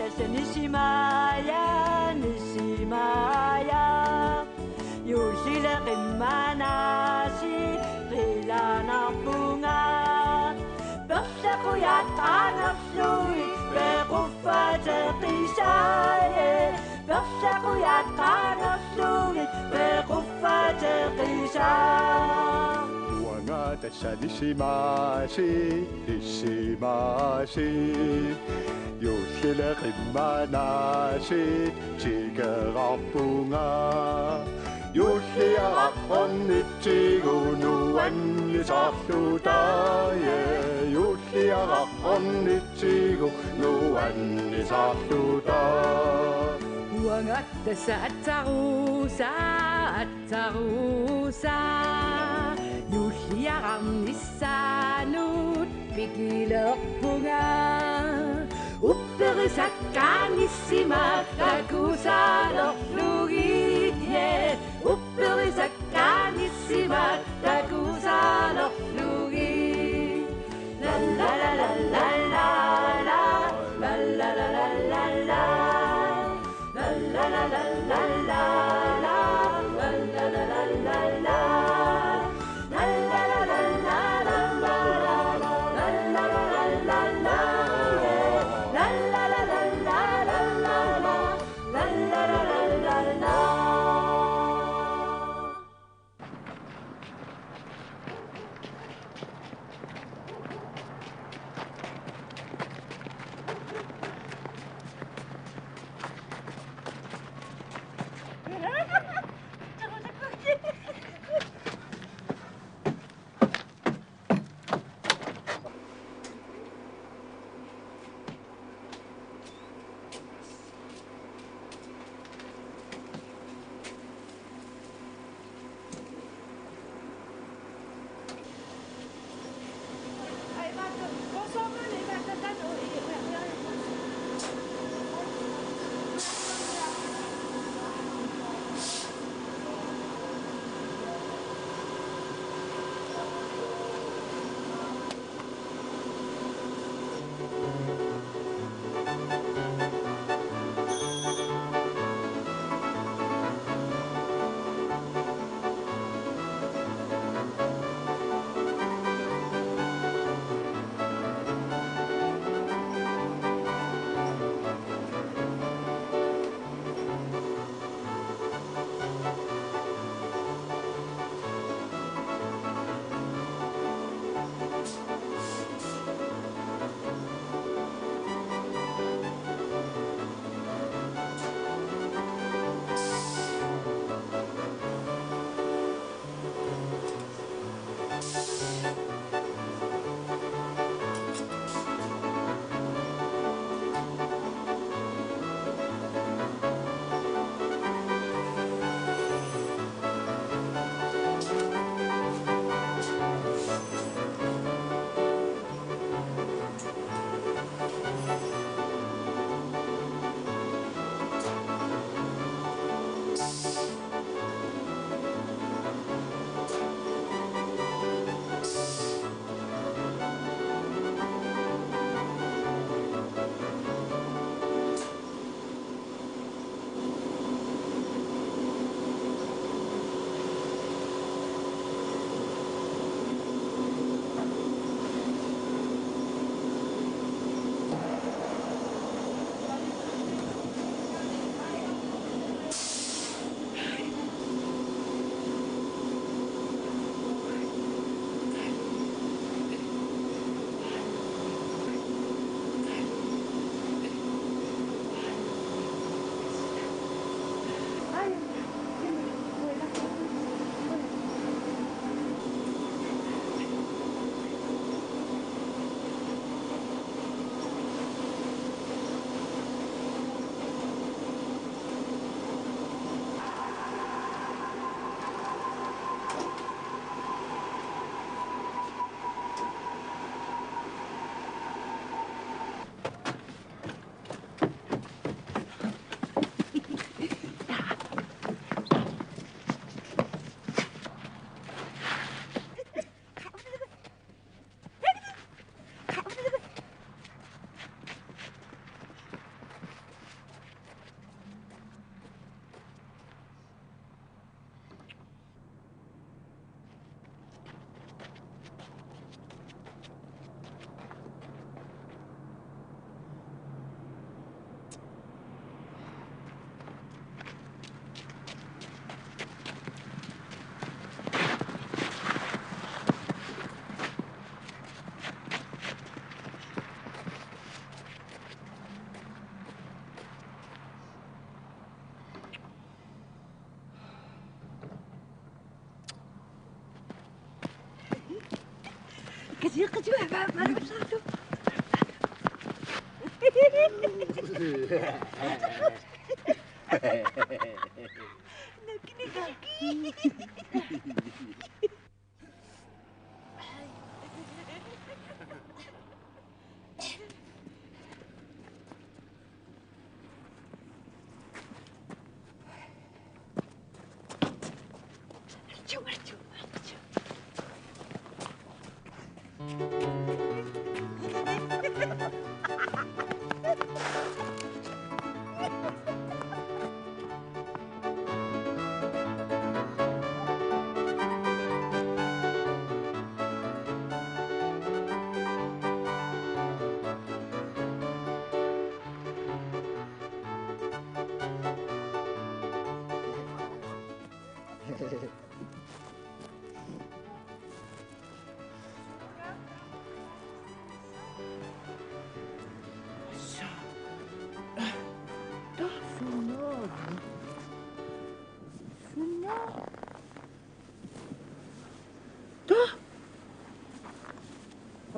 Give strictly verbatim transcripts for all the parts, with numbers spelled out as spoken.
Nisimaaja, nisimaaja. Juullile qimmanaasiit qilanarpunga. Perlaqujat qanerlugit pequffateqisaaje. Perlaqujat qanerlugit pequffateqisaa. Uanga tassa nisimaasiit, nisimaasiit. Juullile qimmanaasiit tikerarpunga. Juulliaraq ornitsigu nuannisarluta, ja. Juulliaraq ornitsigu nuannisarluta. Uanga tassa atsaruusaa, atsaruusaa. Juulliaraq nissaanut pikilerpunga. Upperisakkaat nissimat takusaalerlugit, ja. Upperisakkaat nissimat takusaalerlugit. La la la la la la la. La la la la la la la.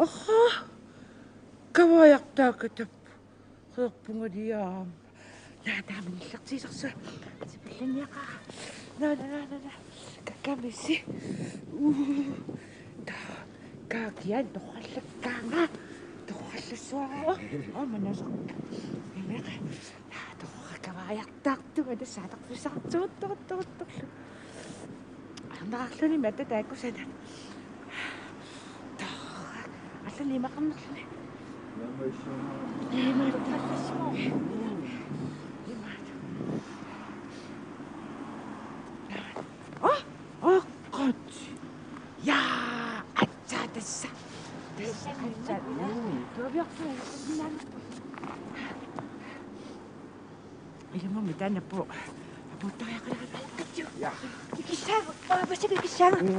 Aha. Kavaajartaakatap. Qeerpunga liaam. Naa, taama nillertiisersu. Sipillinniaqaaq. Naa, naa, naa, naa, naa. Kakkamisi. Uu. Taa. Kaakian torrallakkaanga. Torrallassuara. Aamma nasoq. Imeqa. Naa, torra kavaajartaartunga tassa atorfissaqartugut, torra, torra, torra. Arnaqarluni matta taakku sanat. Allani imaqarnerluni. Aa, aqqat. Jaa, atsaa tassa. Tassa atsaa. Tuaviorput. Ilumummi taanna apu-, apuuttariaqalaarpakka. Ja. Ikissaanga, aa, massakkut ikissaanga. Mm.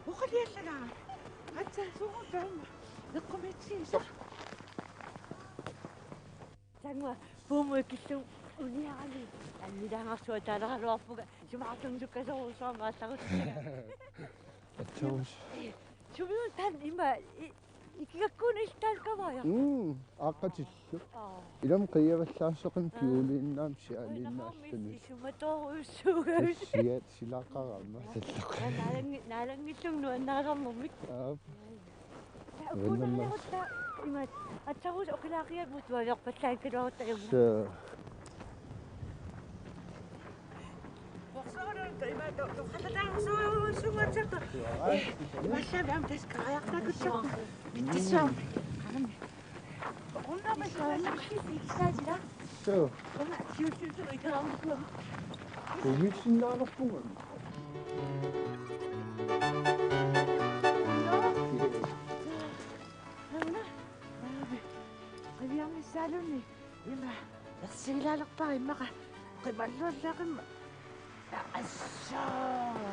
Oqiliallalaaq. Atsa, suugut taama. Eqqumiitsiisa. Tangua, puumut ikillugu uniarami. Annilaangarsuaq taaleraluarpunga. Sumaartunga sukkasoorujussuarmik aallarussaanga. Atsaus. Sumigut taanna ima i-, ikigakkuuna iltaal kavaaja. Mm, aaqqatillu. Aa. Ilami qiiavallaassoqimi. Aa. Kjoliinnaamik siaaliinnaalluni. Isumatoorujussuugavit. Siat silaqarama salloq. Naalangi-, naalanngillugu nuannarisarnermik. Aap. Ukkuunnerutta imaat atsaruusoq oqilaaqiat mut tuaviorpallaakkaluarutta imaat. Suu. Borsoorutta imaat to-, toqqallattaarsuusuugatserta. Imaallaat aamma taskariartaakutsoq. Mittissuarmi. Aamma. Suu. Kumissinnaanerpunga. Qiviarnissaaluni ima ersigilaalerpara immaqa qimalluallaaqimma. Assoo.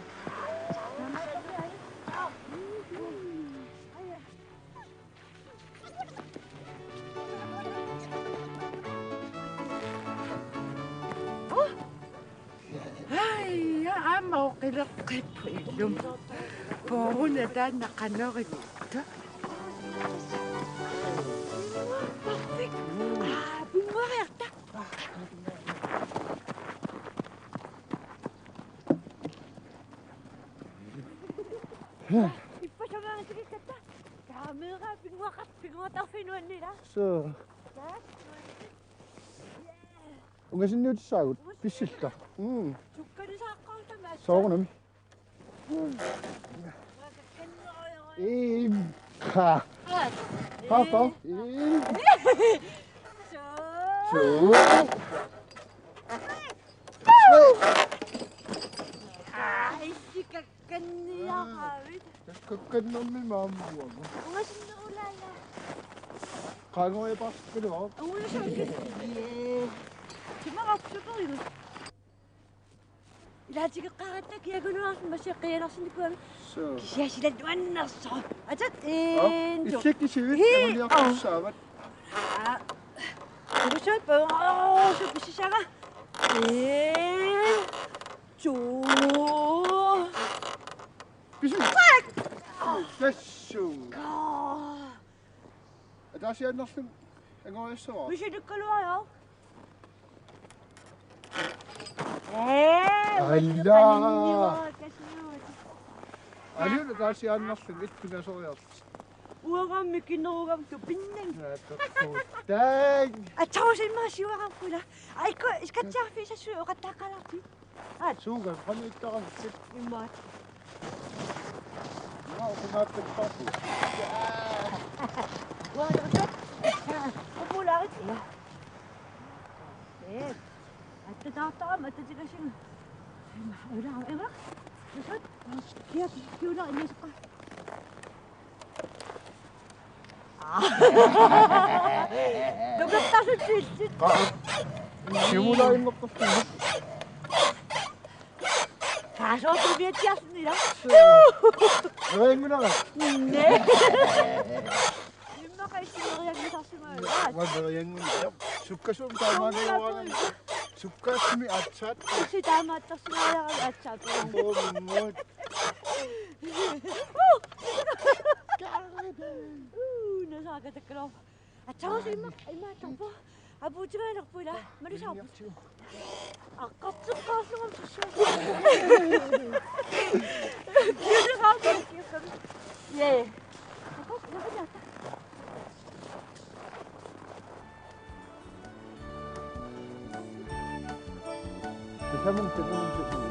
Ai, ja, aamma oqileqqipput illumi. Pooruna taanna qanoq ittoq. Perfekt. Aa, pinnguariarta. Ippa samaanga tikikkatta. Kamera pinnguaqat-, pinnguaqattaarfiup nuanniilaa. Suu. Taak. Ungasinniutissaagut. Pissilluta. Mm. Sukkalisaaqqaartama. Soorunami. Im. Ha. Papa. Im. Suu. Suu. Aa, issikak. Kanniaravit. Takkakkannermi maammuama. Ungasinnerulaala. Qaangoja paarsikkaluaruk. Ungasinnerulaala. Ee. Timarapsukerigu. Ilaatigeqqaaratta kiakunuarsi masiaq qianarsinnikuugami. Suu. Kisianni sila nuannersoq. Atat. Aa, en, to. Illikki sivit. Hii, anguniartussaavat. Aa. Urusuut pa-, oo, su pisisanga. En, to. Pisut. Tassuu. Aa. Ataasiaannarlunga angoriassavara. Misilukkaluaruk. Ee, alla. Kasiuut. Aliuna taasiaannarlunga ittungasoriarti. Uagami kinerugam tupinnang. Naatsorsuutaang. Atsausai immaqa siuararpula. Aikku, iskatsiarfiisa suu oqattaaqqaalaarti. Aat. Suuga, qanittaqassi. Immaqa. Naa, uqimaappassaarpu. Uanga. Qupulaarit. Ee. Atta taartaram, atta tikasigu. Ima, ula, ima. Usut. Kia, kiula, ima sukka. Tukattaasutsit. Siumulaarinnerpassuit. Kaasoortumiatsiarsinni, ja. Eringunara. Nē. Immaqa issinerianngisarsimagaluarpat. Uanga eriannguna. Sukkasuumik taamaaliuaana. Sukkaasumik aatsaat. Issi taamaattarsimagaluarami aatsaat. Tuumut. Uu, nasaakatakkaluarpoq. Atsausi imma, imma tappo. Apuutigalerpu ila. Malusaarpu. Aqqarteqqaarlunga sussua. Kiusaarpu kiukkami. Ee. Aqqas, nakujaata. Tusamung, tusamung, tusamung.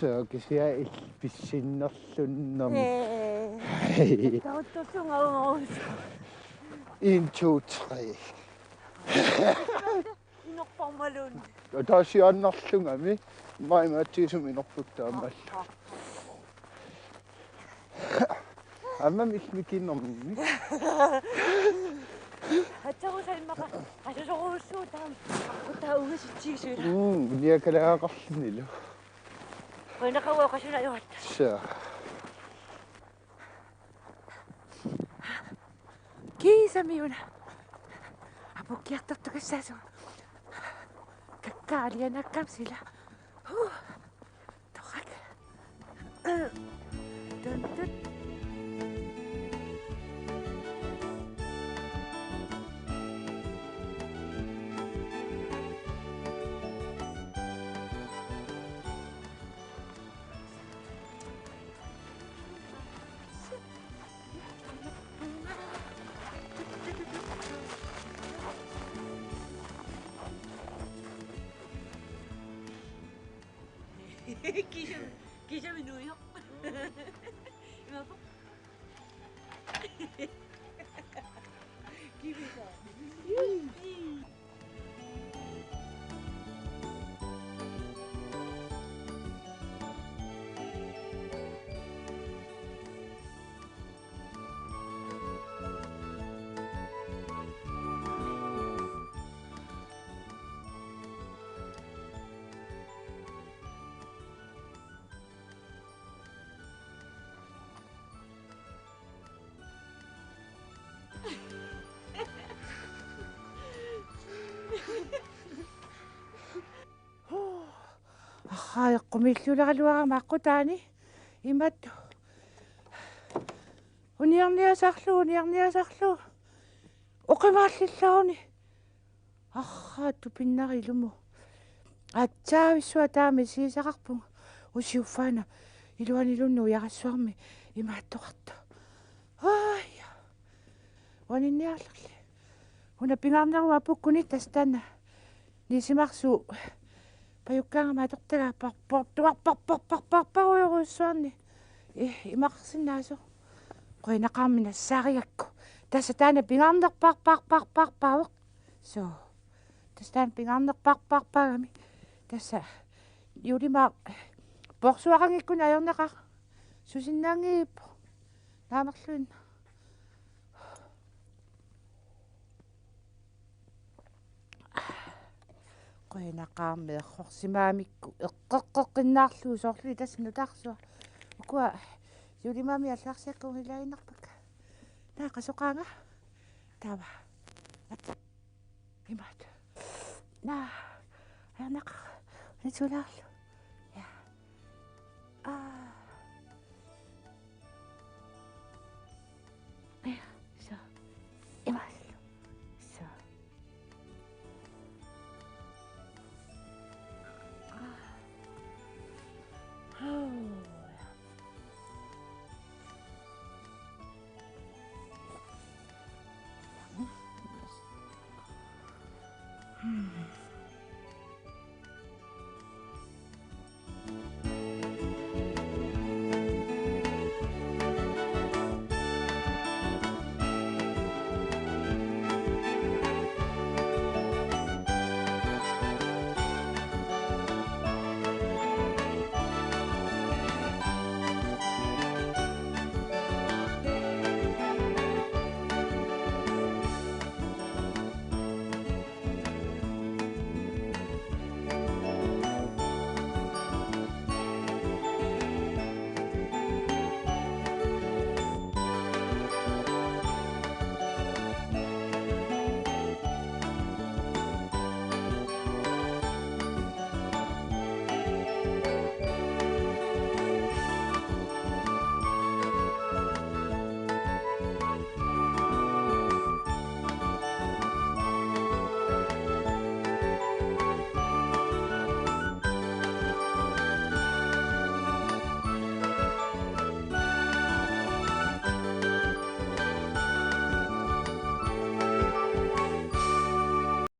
Suu kisianni pissinnerlunnami. Ee. Hej. Tauttosunga uus. En, to, tre. Inorparmalun. Ataasiaannarlungami. Maimaatsiisum inorput taamaallu. Aamma mikinermi. Atsarusai immaqa. Asasorussuutaam. Utaa ugasitsisuula. Mm, niakalaaqarlunilu. Qujanaqaaq oqasulajuatta. Saa. Kiisami una. Apukkiartortukassaasunga. Kakkaalianaakkam sila. Huh. Torrak. Tun, tun. Kisam, kisam inuiaq. Imappoq. Kivisa. Arraa, eqqumiilluleraluarama aqqutaani. Imatut. Uniarniasarlugu, uniarniasarlugu. Oqimaallillaruni. Arraa, tupinnarilumu. Atsaavissuaq taama isigisaqarpunga. Usiuffaana iluanilunnut ujarassuarmi imaattoqartoq. Aaja. Uaninniarlerli. Una pingaarneruvoq apukkuni tassa taanna. Nisimarsuup pajukkaangama atortagaappar-, portuarparparparparujorujussuarni. Ih, imaqarsinnaasoq. Qujanaqaarmi nassaarigakku. Tassa taanna pingaarnerparparparparpaavoq. Suu. Tassa taanna pingaarnerpaarpaarpaagami. Tassa juullimaaq porsuaqanngikkunik ajornaqaaq. Susinnaanngippoq. Naamerluinnaq. Qujanaqaaq meerrorsimagamikku eqqeqqeqqinnaarlugu soorlu tassa nutaarsuaq. Ukua juullimaami allagarsiakka ungilaaginnarpakka. Naa qasoqaanga. Taava. Imaat. Naa. Ajornaqaaq. Unitsulaarlu. Ja. Aa. Ja. Så. Imaat. Så. Aa. Huu.